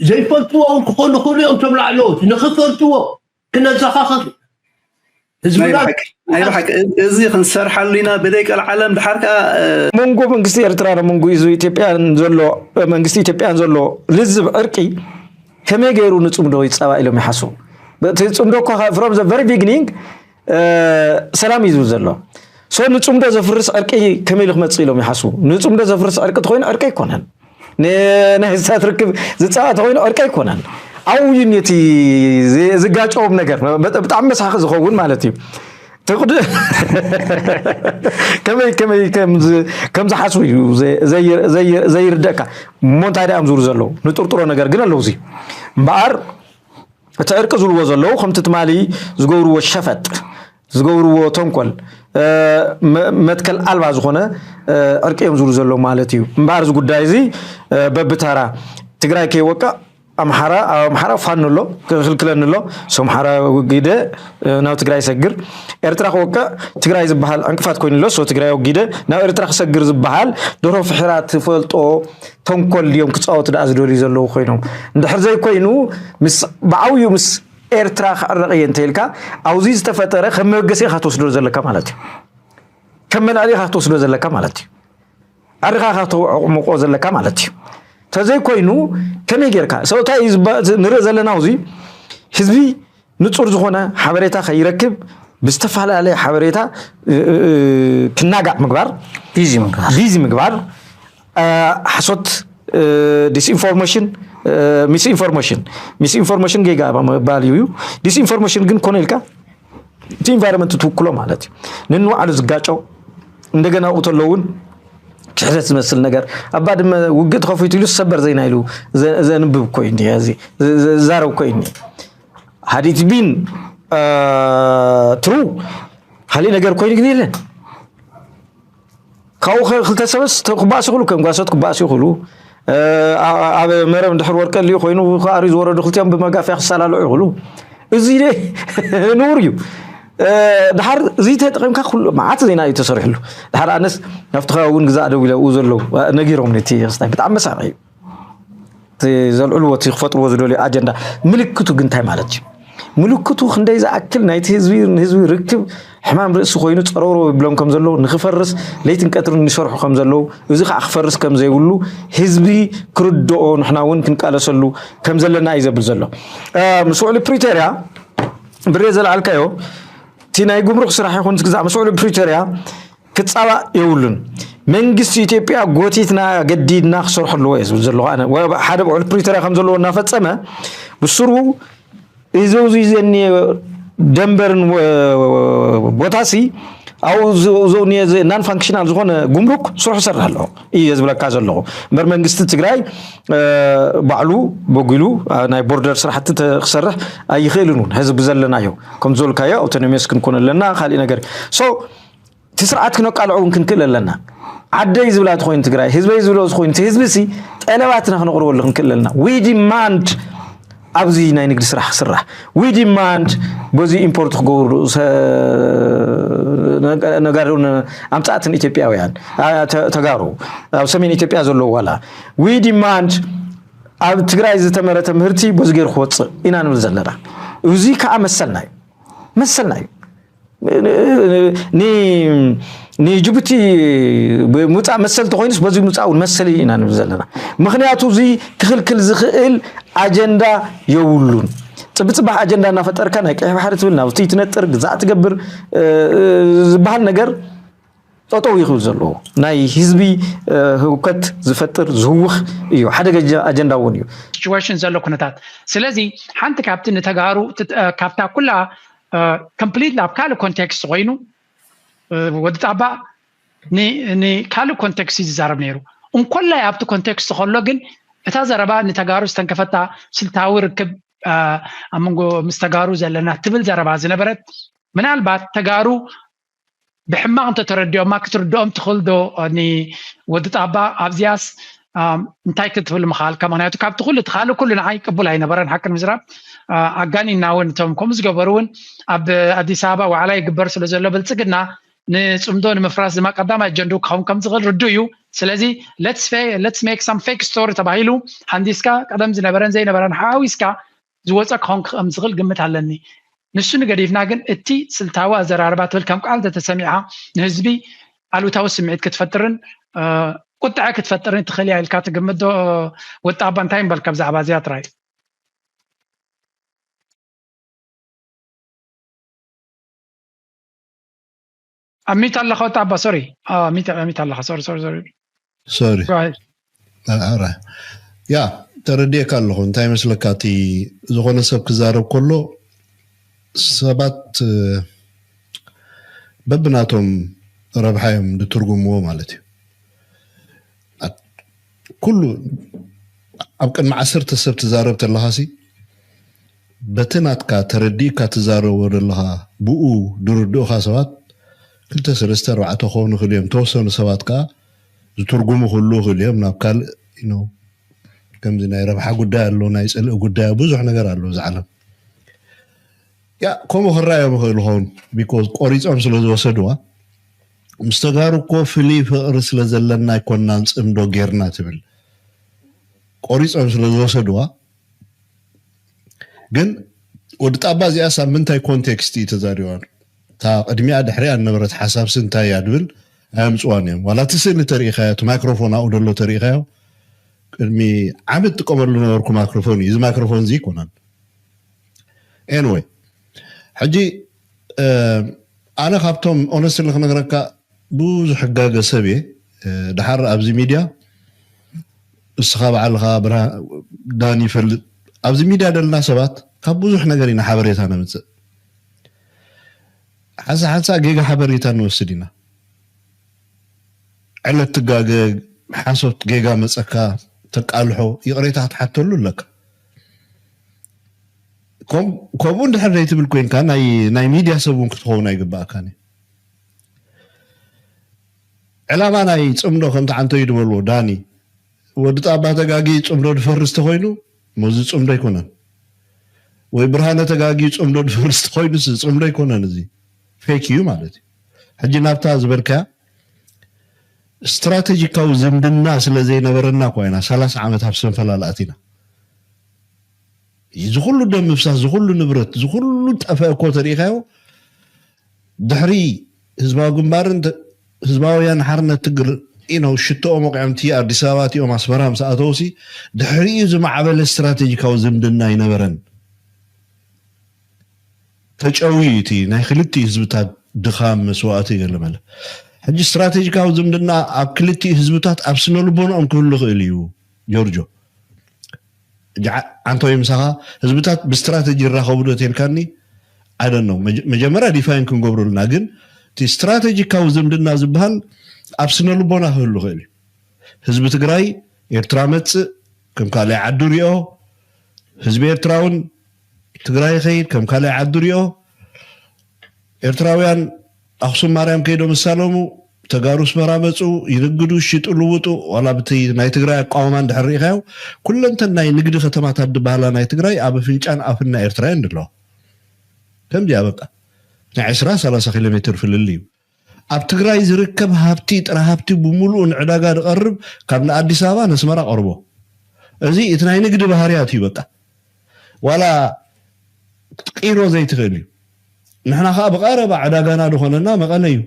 ዘይፈልጥዎ እውን ክኾኑ ክእሉ እዮም። እቶም ላዕለዎት ንክፈልጥዎ ክነዘኻኸር። ህዝብና ናይ ብሓቂ፣ ናይ ብሓቂ፣ እዚ ክንሰርሓሉ ኢና ብደይ ቀልዓለም። ድሓር ከዓ መንጎ መንግስቲ ኤርትራ መንጎ ህዝቢ ኢትዮጵያን ዘሎ መንግስቲ ኢትዮጵያን ዘሎ ልዝብ ዕርቂ ከመይ ገይሩ ንፅምዶ ይፃባእ ኢሎም ይሓስቡ? እቲ ፅምዶ እኮ from the very beginning ሰላም እዩ ዝብል ዘሎ። So ንፅምዶ ዘፍርስ ዕርቂ ከመይ ኢሉ ክመፅእ ኢሎም ይሓስቡ? ንፅምዶ ዘፍርስ ዕርቂ ተኮይኑ ዕርቂ ኣይኮነን። ንናይ ህዝብታት ርክብ ዝፃባእ ተኮይኑ ዕርቂ ኣይኮነን። ኣብኡ እዩ ነቲ ዝ- ዝጋጨዎም ነገር በ- ብጣዕሚ መሳኺ ዝኸውን ማለት እዩ። ትቕድ ከመይ ከመይ ከም ዝ- ከም ዝሓስቡ እዩ ዘ- ዘይ- ዘይ- ዘይርደእካ። እሞ እንታይ ደኣ እዮም ዝብሉ ዘለዉ? ንጥርጥሮ ነገር ግን ኣለዉ። እዚ እምበኣር እቲ ዕርቂ ዝብልዎ ዘለዉ ከምቲ ትማሊ ዝገብርዎ ሸፈጥ ዝገብርዎ ተንኮል መትከል ኣልባ ዝኾነ ዕርቂ እዮም ዝብሉ ዘለዉ ማለት እዩ። እምበኣር እዚ ጉዳይ እዚ በብተራ ትግራይ ከይወቅዕ ኣምሓራ ኣብ ኣምሓራ ፋኖ ኣሎ ክኽልክለኒ ኣሎ። ሶ ኣምሓራ ወጊደ ናብ ትግራይ ሰግር። ኤርትራ ክወቅዕ ትግራይ ዝበሃል ዕንቅፋት ኮይኑ ኣሎ። ሶ ትግራይ ወጊደ ናብ ኤርትራ ክሰግር ዝበሃል ደርሆ ፍሒራ ትፈልጦ ተንኮል ድዮም ክፃወቱ ደኣ ዝደልዩ ዘለዉ ኮይኖም? እንድሕር ዘይኮይኑ ምስ ብዓብዩ ምስ ኤርትራ ክዕረቕ እየ እንተኢልካ ኣብዚ ዝተፈጠረ ከም መበገሲ ኢኻ ትወስዶ ዘለካ ማለት እዩ። ከም መልዕሊ ኢኻ ትወስዶ ዘለካ ማለት እዩ። ኣርኻ ኢኻ ተዕሙቆ ዘለካ ማለት እዩ። ተዘይኮይኑ ከመይ ጌርካ ሰብታይ ንርኢ ዘለና እዚ ህዝቢ ንፁር ዝኾነ ሓበሬታ ከይረክብ ብዝተፈላለየ ሓበሬታ ክናጋዕ ምግባር፣ ቢዚ ምግባር ቢዚ ምግባር፣ ሓሶት፣ ዲስኢንፎርሜሽን፣ ሚስኢንፎርሜሽን፣ ሚስኢንፎርሜሽን ጌጋ ምባል እዩ። ዲስኢንፎርሜሽን ግን ኮነ ኢልካ እቲ ኢንቫይሮንመንት ትውክሎ ማለት እዩ። ንንባዕሉ ዝጋጨው እንደገና ኣብኡ ተሎ እውን ክሕደት ዝመስል ነገር ኣብ ባድመ ውግእ ተኸፊቱ ኢሉ ዝሰበር ዜና ኢሉ ዘ- ዘንብብ እኮ እዩ እኒሀ፣ እዚ ዘ- ዘ- ዝዛረብ እኮ እዩ እኒሀ። ሃዲት ቢን ትሩ ካሊእ ነገር ኮይኑ ግን የለን። ካብኡ ከ- ክልተ ሰበስ ተ- ክበኣሱ ይኽእሉ፣ ከም ጓሶት ክበኣሱ ይኽእሉ። እ፣ ኣ- ኣብ መረብ እንድሕር ወርቀ ልዩ ኮይኑ ከኣሪ ዝወረዱ ክልቲኦም ብመጋፍያ ክሰላልዑ ይኽእሉ። እዚ ደ- ንውር እዩ። እ፣ ድሓር እዚ ተጠቒምካ ኩሉ መዓት ዜና እዩ ተሰሪሕሉ። ድሓር ኣነስ ኣብቲ ከባቢ እውን ግዛእ ደው ኢለ ኣብኡ ዘለዉ ነጊሮም ነቲ ክስታይ ብጣዕሚ መሳቂ እዩ። እቲ ዘልዕልዎ እቲ ክፈጥርዎ ዝደልዩ ኣጀንዳ ምልክቱ ግን እንታይ ማለት እዩ? ምልክቱ ክንደይ ዝኣክል ናይቲ ህዝቢ ንህዝቢ ርክብ ሕማም ርእሲ ኮይኑ ፀረውረው ይብሎም ከም ዘለዉ ንክፈርስ ለይትን ቀትርን ይሰርሑ ከም ዘለዉ እዚ ከዓ ክፈርስ ከም ዘይብሉ ህዝቢ ክርድኦ ንሕና እውን ክንቃለሰሉ ከም ዘለና እዩ ዘብል ዘሎ። እ፣ ምስ ውዕሊ ፕሪቶርያ ብሬ ዘልዓልካዮ እቲ ናይ ጉምሩክ ስራሕ ይኹን እቲ ግዛዕ ምስ ውዕሊ ፕሪቶርያ ክፃባእ የብሉን። መንግስቲ ኢትዮጵያ ጎቲትና ገዲድና ክሰርሖ ኣለዎ እየ ዝብል ዘለኹ ኣነ። ወ- ሓደ ብውዕል ፕሪቶርያ ከም ዘለዎ እናፈፀመ ብስሩ እዚ ኣብዚ ዘኒየ ደንበርን ወ- ቦታሲ ኣብኡ ዝ- ዘውንየ ናን ፋንክሽናል ዝኾነ ጉምሩክ ስርሑ ይሰርሕ ኣለኹ እየ ዝብለካ ዘለኹ። እምበር መንግስቲ ትግራይ እ፣ ባዕሉ በጒሉ እ፣ ናይ ቦርደር ስራሕቲ ተ- ክሰርሕ ኣይኽእልን እውን ሕዚ ብዘለናዮ ከም ዝበልካዮ ኣውቶኖሚስ ክንኮን ኣለና ካሊእ ነገር ሶ እቲ ስርዓት ክነቃልዖ እውን ክንክእል ኣለና። ዓደይ ዝብላ ተኮይኑ ትግራይ ህዝበይ ዝብሎ ዝኾይኑ እቲ ህዝቢ ሲ ጠለባትና ክነቕርበሉ ክንክእል ኣለና። We demand ኣብዚ ናይ ንግዲ ስራሕ ክስራሕ we demand በዚ ኢምፖርት ክገብሩ ሰ- ነጋ- ነጋዶ ን- ኣምፃእትን ኢትዮጵያውያን ኣ- ተ- ተጋሩ ኣብ ሰሜን ኢትዮጵያ ዘለዉ ዋላ we demand ኣብ ትግራይ ዝተመረተ ምህርቲ በዚ ገይሩ ክወፅእ ኢና ንብል ዘለና። እዚ ከዓ መሰልና እዩ። መሰልና እዩ። ንጅቡቲ ምውፃእ መሰል ተኮይኑስ በዚ ምውፃእ እውን መሰል ኢና ንብል ዘለና። ምክንያቱ እዚ ክክልክል ዝክእል ኣጀንዳ የብሉን። ፅብፅባሕ ኣጀንዳ እናፈጠርካ ናይ ቀይሕ ባሕሪ ትብል ናብቲ ትነጥር ግዛእ ትገብር ዝበሃል ነገር ጠጠው ይኽብል ዘለዎ ናይ ህዝቢ ህውከት ዝፈጥር ዝህውኽ እዩ። ሓደገ ኣጀንዳ እውን እዩ። ሲቹዌሽን ዘሎ ኩነታት። ስለዚ ሓንቲ ካብቲ ንተጋሩ ካብታ ኩላ ኮምፕሊት ኣብ ካልእ ኮንቴክስት ኮይኑ ወዲ ጣባ ንካልእ ኮንቴክስት እዩ ዝዛረብ ነይሩ። እንኮላይ ኣብቲ ኮንቴክስት ከሎ ግን እታ ዘረባ ንተጋሩ ዝተንከፈታ ስልታዊ ርክብ ኣብ መንጎ ምስ ተጋሩ ዘለና ትብል ዘረባ ዝነበረት ምናልባት ተጋሩ ብሕማቕ እንተተረዲኦማ ክትርድኦም ትኽእል ዶ? ንወዲ ጣባ ኣብዚኣስ እንታይ ክትብል ምኻልካ? ምክንያቱ ካብቲ ኩሉ እቲ ካልእ ኩሉ ንዓይ ቅቡል ኣይነበረን። ሓቂ ንምዝራብ ኣጋኒና እውን እቶም ከምኡ ዝገበሩ እውን ኣብ ኣዲስ ኣበባ ዋዕላ ይግበር ስለ ዘሎ ብልፅግና ንፅምዶ ንምፍራስ ድማ ቀዳማይ ኣጀንድኡ ክኸውን ከም ዝኽእል ርዱእ እዩ። ስለዚ let's make some fake story ተባሂሉ ሃንዲስካ ቀደም ዝነበረን ዘይነበረን ሓዊስካ ዝወፀ ክኸውን ከም ዝኽእል ግምት ኣለኒ። ንሱ ንገዲፍና ግን እቲ ስልታዊ ኣዘራርባ ትብል ከም ቃል እንተተሰሚዓ ንህዝቢ ኣሉታዊ ስምዒት ክትፈጥርን ቁጥዐ ክትፈጥርን ትኽእል እያ ኢልካ ትግምት ዶ? ወጣ ኣባ እንታይ ምበልካ ብዛዕባ እዚኣ ጥራይ? ኣሚት ኣለኻ ወጣ ኣባ? ሶሪ ኣሚት ኣለኻ። ሶሪ ሶሪ ሶሪ ሶሪ ያ ተረዲኤካ ኣለኹ። እንታይ መስለካ እቲ ዝኾነ ሰብ ክዛረብ ከሎ ሰባት በብናቶም ረብሓ እዮም ዝትርጉምዎ ማለት እዩ። ኩሉ ኣብ ቅድሚ ዓሰርተ ሰብ ትዛረብ ተለኻሲ በቲ ናትካ ተረዲእካ ትዛረቦ ዘለኻ ብኡ ዝርድኡኻ ሰባት ክልተ ሰለስተ ኣርባዕተ ክኾኑ ይኽእሉ እዮም። ተወሰኑ ሰባት ከዓ ዝትርጉሙ ክህልዉ ይኽእሉ እዮም ናብ ካልእ you know ከምዚ ናይ ረብሓ ጉዳይ ኣሎ፣ ናይ ፅልኢ ጉዳይ ብዙሕ ነገር ኣሎ እዚ ዓለም። ያ ከምኡ ክረኣዮም ይኽእል ይኸውን because ቆሪፆም ስለ ዝወሰድዋ ምስ ተጋሩ እኮ ፍሉይ ፍቕሪ ስለ ዘለና ኣይኮናን ፅምዶ ጌርና ትብል ቆሪፆም ስለ ዝወሰድዋ ግን ወዲ ጣባ እዚኣስ ኣብ ምንታይ ኮንቴክስት እዩ ተዛሪባ? እታ ቅድሚኣ ድሕሪኣ ዝነበረት ሓሳብሲ እንታይ እያ ድብል ኣየምፅዋን እዮም። ዋላ እቲ ስእሊ ተሪኢኻዮ፣ እቲ ማይክሮፎን ኣብኡ ደሎ ተሪኢኻዮ፣ ቅድሚ ዓመት ጥቀመሉ ነበርኩ ማይክሮፎን እዩ። እዚ ማይክሮፎን እዚ ይኮነን። ኤንወይ ሕጂ ኣነ ካብቶም ኦነስትሊ ክነግረካ ብዙሕ ሕጋገ ሰብ እየ። ድሓር ኣብዚ ሚድያ እስኻ ባዕልኻ ዳኒ ይፈልጥ ኣብዚ ሚድያ ደለና ሰባት ካብ ብዙሕ ነገር ኢና ሓበሬታ ነምፅእ። ሓንሳ ሓንሳ ጌጋ ሓበሬታ ንወስድ ኢና። ዕለት ትጋገ ሓሶት ጌጋ መፀካ ተቃልሖ ይቕሬታ ክትሓተሉ ኣለካ። ከምኡ እንድሕር ዘይትብል ኮይንካ ናይ ሚድያ ሰብ እውን ክትኸውን ኣይግባእካን እዩ። ዕላማ ናይ ፅምዶ ከምቲ ዓንተዩ ዝበልዎ ዳኒ ወዲ ጣባ ተጋጊ ፅምዶ ድፈርስ ተኮይኑ መዚ ፅምዶ ኣይኮነን። ወይ ብርሃነ ተጋጊ ፅምዶ ድፈርስ ተኮይኑ ፅምዶ ኣይኮነን። እዚ ፌክ እዩ ማለት እዩ። ሕጂ ናብታ ዝበልካያ ስትራቴጂካዊ ዝምድና ስለ ዘይነበረና እኳ ኢና ሰላሳ ዓመት ኣብ ሰንፈላል ኣቲና። እዚ ኩሉ ደም ምፍሳስ፣ እዚ ኩሉ ንብረት፣ እዚ ኩሉ ጠፍአ እኮ ተሪኢኻዮ ድሕሪ ህዝባዊ ግንባርን ህዝባውያን ሓርነት ትግር ኢነው ሽቶኦም ወቂዖም እቲ ኣዲስ ኣበባ እቲኦም ኣስመራ ምስ ኣተውሲ ድሕሪኡ ዝማዕበለ ስትራቴጂካዊ ዝምድና ኣይነበረን። ተጨውዩ እቲ ናይ ክልቲኡ ህዝብታት ድኻም መስዋእቲ ገለመለ። ሕጂ ስትራቴጂካዊ ዝምድና ኣብ ክልቲኡ ህዝብታት ኣብ ስነ ልቦንኦም ክህሉ ይኽእል እዩ ጆርጆ። ዓንተወይ ምሳኻ ህዝብታት ብስትራተጂ ይራኸቡ ዶ ተልካኒ? ኣደነው መጀመርያ ዲፋይን ክንገብረሉና ግን እቲ ስትራቴጂካዊ ዝምድና ዝበሃል ኣብ ስነ ልቦና ክህሉ ይኽእል እዩ። ህዝቢ ትግራይ ኤርትራ መፅእ ከም ካልኣይ ዓዱ ሪኦ፣ ህዝቢ ኤርትራ እውን ትግራይ ይኸይድ ከም ካልኣይ ዓዱ ሪኦ። ኤርትራውያን ኣኽሱም ማርያም ከይዶም ይሳለሙ፣ ተጋሩ ኣስመራ መፁ፣ ይንግዱ፣ ሽጡ፣ ልውጡ። ዋላ ብቲ ናይ ትግራይ ኣቋውማ እንድሕር ርኢኻዮ ኩለንተን ናይ ንግዲ ከተማታት ዝበሃላ ናይ ትግራይ ኣብ ኣፍንጫን ኣፍን ናይ ኤርትራውያን ኣለዋ። ከምዚኣ በቃ ናይ ዕስራ ሰላሳ ኪሎ ሜትር ፍልልይ እዩ። ኣብ ትግራይ ዝርከብ ሃብቲ ጥረ ሃብቲ ብምሉኡ ንዕዳጋ ዝቐርብ ካብ ንኣዲስ ኣበባ ነስመራ ቀርቦ። እዚ እቲ ናይ ንግዲ ባህርያት እዩ በቃ። ዋላ ክትቅይሮ ዘይትኽእል እዩ። ንሕና ከዓ ብቐረባ ዕዳጋና ዝኾነና መቐለ እዩ፣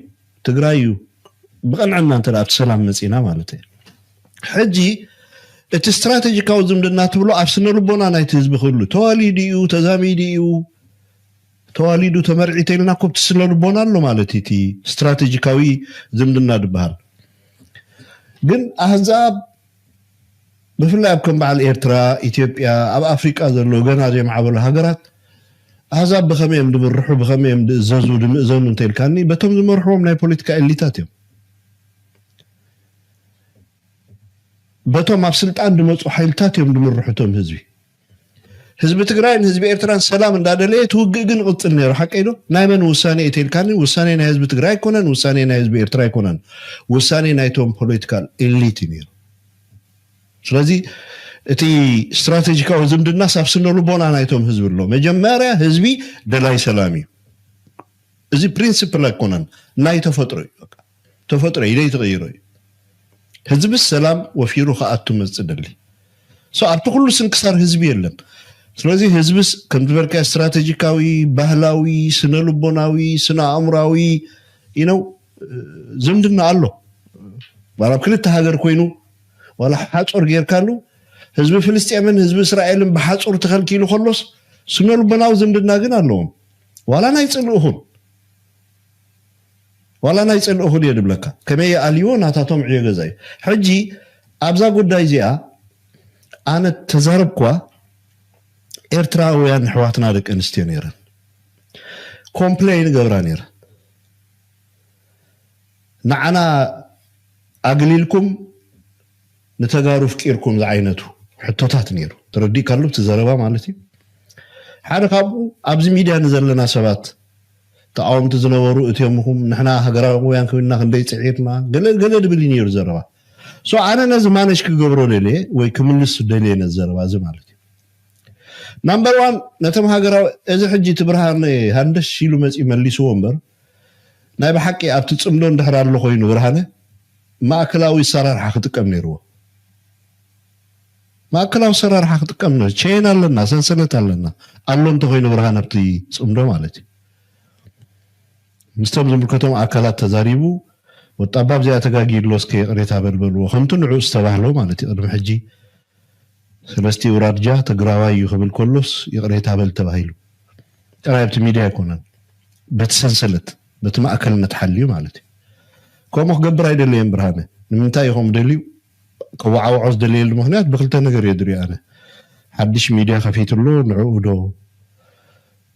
ትግራይ እዩ። ብቐንዕና እንተ ኣብቲ ሰላም መፂና ማለት እዩ። ሕጂ እቲ ስትራቴጂካዊ ዝምድና ትብሎ ኣብ ስነ ልቦና ናይቲ ህዝቢ ክህሉ፣ ተዋሊዱ እዩ፣ ተዛሚዱ እዩ፣ ተዋሊዱ ተመርዒ ተይልና ኮ ኣብቲ ስነ ልቦና ኣሎ ማለት እዩ። እቲ ስትራቴጂካዊ ዝምድና ዝበሃል ግን ኣህዛብ ብፍላይ ኣብ ከም በዓል ኤርትራ፣ ኢትዮጵያ፣ ኣብ ኣፍሪቃ ዘለዉ ገና ዘይማዕበሉ ሃገራት ኣህዛብ ብኸመይ እዮም ድምርሑ፣ ብኸመይ እዮም ድእዘዙ፣ ድምእዘኑ እንተኢልካኒ በቶም ዝመርሕዎም ናይ ፖለቲካ ኤሊታት እዮም። በቶም ኣብ ስልጣን ድመፁ ሓይልታት እዮም ድምርሑ እቶም ህዝቢ። ህዝቢ ትግራይን ህዝቢ ኤርትራን ሰላም እንዳደለየ እቲ ውግእ ግን ይቕፅል ነይሩ። ሓቀይ ዶ? ናይ መን ውሳኔ እዩ ተልካኒ? ውሳኔ ናይ ህዝቢ ትግራይ ኣይኮነን፣ ውሳኔ ናይ ህዝቢ ኤርትራ ኣይኮነን፣ ውሳኔ ናይቶም ፖለቲካል ኤሊት እዩ ነይሩ። ስለዚ እቲ ስትራቴጂካዊ ዝምድናስ ኣብ ስነ ልቦና ናይቶም ህዝቢ ኣሎ። መጀመርያ ህዝቢ ደላይ ሰላም እዩ። እዚ ፕሪንስፕል ኣይኮነን፣ ናይ ተፈጥሮ እዩ። በቃ ተፈጥሮ እዩ፣ ዘይትቕይሮ እዩ። ህዝብስ ሰላም ወፊሩ ክኣቱ መጽእ ደሊ። So ኣብቲ ኩሉ ስንክሳር ህዝቢ የለን። ስለዚ ህዝብስ ከም ዝበልካ ስትራቴጂካዊ፣ ባህላዊ፣ ስነ ልቦናዊ፣ ስነ ኣእምራዊ ኢነው ዝምድና ኣሎ። ዋላ ኣብ ክልተ ሃገር ኮይኑ ዋላ ሓጾር ጌርካሉ ህዝቢ ፍልስጤምን ህዝቢ እስራኤልን ብሓጹር ተኸልኪሉ ከሎስ ስነ ልቦናዊ ዝምድና ግን ኣለዎም። ዋላ ናይ ጽልእኹን ዋላ ናይ ጽልእኹን እየ ድብለካ። ከመይ ይኣልይዎ ናታቶም ዕዮ ገዛ እዩ። ሕጂ ኣብዛ ጉዳይ እዚኣ ኣነ ተዛረብኳ፣ ኤርትራውያን ኣሕዋትና ደቂ ኣንስትዮ ነይረን ኮምፕሌን ገብራ ነይረን። ንዓና ኣግሊልኩም ንተጋሩ ፍቂርኩም ዝዓይነቱ ሕቶታት ነይሩ። ተረዲእካሉ እቲ ዘረባ ማለት እዩ። ሓደ ካብኡ ኣብዚ ሚድያ ንዘለና ሰባት ተቃወምቲ ዝነበሩ እትዮምኹም ንሕና ሃገራውያን ኮይንና ክንደይ ፅዒርና ገለ ገለ ድብል እዩ ነይሩ ዘረባ። So ኣነ ነዚ ማነሽ ክገብሮ ደልየ ወይ ክምልስ ደልየ ነዚ ዘረባ እዚ ማለት እዩ። ናምበር ዋን ነቶም ሃገራዊ እዚ ሕጂ እቲ ብርሃን ሃንደሽ ኢሉ መፂኡ መሊስዎ እምበር ናይ ብሓቂ ኣብቲ ፅምዶ እንድሕር ኣሎ ኮይኑ ብርሃነ ማእከላዊ ኣሰራርሓ ክጥቀም ነይርዎ። ማእከላዊ ኣሰራርሓ ክጥቀም ነይሩ። ቼን ኣለና፣ ሰንሰለት ኣለና። ኣሎ እንተኮይኑ ብርሃን ኣብቲ ፅምዶ ማለት እዩ። ምስቶም ዝምልከቶም ኣካላት ተዛሪቡ ወጣባብ እዚኣ ተጋጊ ኣሎ እስከ ይቕሬታ በል በልዎ። ከምቲ ንዑ ዝተባህሎ ማለት እዩ። ቅድሚ ሕጂ ስለስቲ ውራድጃ ትግራዋይ እዩ ክብል ከሎስ ይቕሬታ በል ተባሂሉ። ጥራይ ኣብቲ ሚድያ ኣይኮነን። በቲ ሰንሰለት፣ በቲ ማእከልነት ሓልዩ ማለት እዩ። ከምኡ ክገብር ኣይደለየን ብርሃነ። ንምንታይ እዩ ከምኡ ደልዩ? ከወዓውዖ ዝደለየሉ ምኽንያት ብክልተ ነገር እየ ድሪኦ ኣነ። ሓድሽ ሚድያ ከፊቱ ኣሎ፣ ንዕኡ ዶ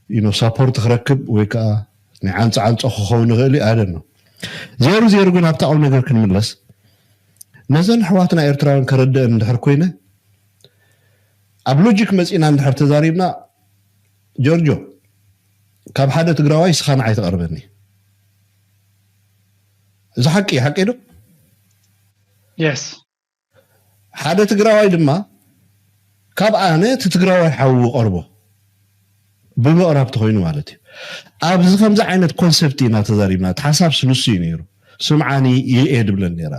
ኢኖ ሳፖርት ክረክብ ወይ ከዓ ናይ ዓንፃ ዓንፆ ክኸውን ይኽእል እዩ፣ ኣደን ነው። ዜሩ ዜሩ ግን ኣብታ ቁም ነገር ክንምለስ፣ ነዘን ኣሕዋትና ኤርትራውያን ከረድአን እንድሕር ኮይነ፣ ኣብ ሎጂክ መፂና እንድሕር ተዛሪብና፣ ጆርጆ፣ ካብ ሓደ ትግራዋይ ስኻ ንዓይ ትቐርበኒ። እዚ ሓቂ እዩ፣ ሓቂ ዶ? የስ ሓደ ትግራዋይ ድማ ካብ ኣነ እቲ ትግራዋይ ሓዉ ቀርቦ ብምቕራብ ተኮይኑ ማለት እዩ። ኣብዚ ከምዚ ዓይነት ኮንሰፕት ኢና ተዛሪብና። እቲ ሓሳብ ስልሱ እዩ ነይሩ። ስምዓኒ ይእየ ድብለን ነይረ።